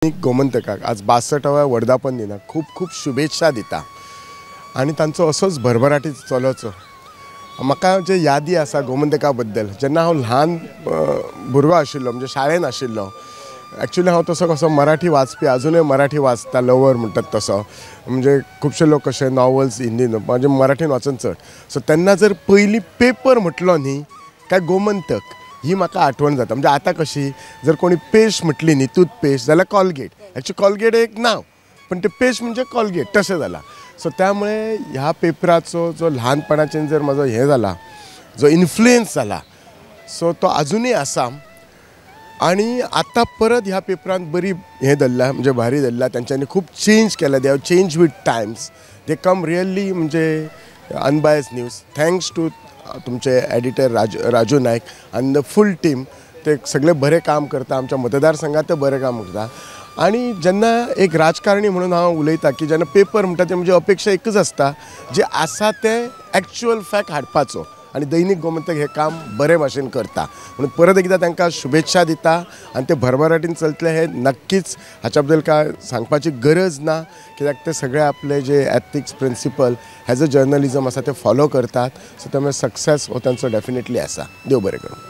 दैनिक गोमंतकाक आज 62व्या वर्धापन दिनाक खूब खूब शुभेच्छा दिता आनी तांचो असोच भरभराटी चलोचो। म्हाका जे यादी आसा गोमंतका बद्दल, जेन्ना हांव ल्हान भुरगो आशिल्लो, म्हणजे शाळेन आशिल्लो, एक्चुअली हांव तसो कसो मराठी वाचपी, अजुनूय मराठी वाचता, लवर म्हणटात तसो, म्हणजे खुबशे लोक कशे नॉवल्स हिंदीन, म्हणजे मराठीन वाचून चड। सो तेन्ना जर पयलीं पेपर म्हटलो न्ही काय गोमंतक ही म्हाका आठवण जाता। म्हणजे आतां कशी जर कोणी पेस्ट म्हटली न्ही, टूथपेस्ट जाल्यार कॉलगेट, एक्चुअली कॉलगेट एक नांव पण ते पेस्ट म्हणजे कॉलगेट तशें जालां। सो त्यामुळे ह्या पेपराचो जो ल्हानपणाच्यान जर म्हाजो हें जाला, जो इन्फ्लुयन्स जाला, सो तो अजुनूय आसा। आनी आतां परत ह्या पेपरान बरी हें धरलां, म्हणजे भारी धरलां, तांच्यांनी खूब चेंज केला, they have change with times, they come really म्हणजे अनबायस न्यूज। Thanks to तुमचे एडिटर राजू नायक आनी the full team, ते सगळे बरें काम करता, आमच्या मतदारसंघात ते बरें काम करता। आनी जेन्ना एक राजकारणी म्हणून हांव उलयता की जेन्ना पेपर म्हणटा ते म्हणजे अपेक्षा एकच आसता, जे आसा ते एक्चुअल फॅक्ट हाडपाचो, आनी दैनिक गोमंतक हें काम बरे भाशेन करता। म्हणून परत एकदां तांकां शुभेच्छा दिता आनी ते भरभराटीन चलतले हे नक्कीच, हाच्या बद्दल काय सांगपाची गरज ना, कित्याक ते सगळे आपले जे ethics principle as a journalism आसा ते फॉलो करतात। सो त्यामुळे सक्सेस हो तांचो डेफिनेटली आसा। देव बरें करूं।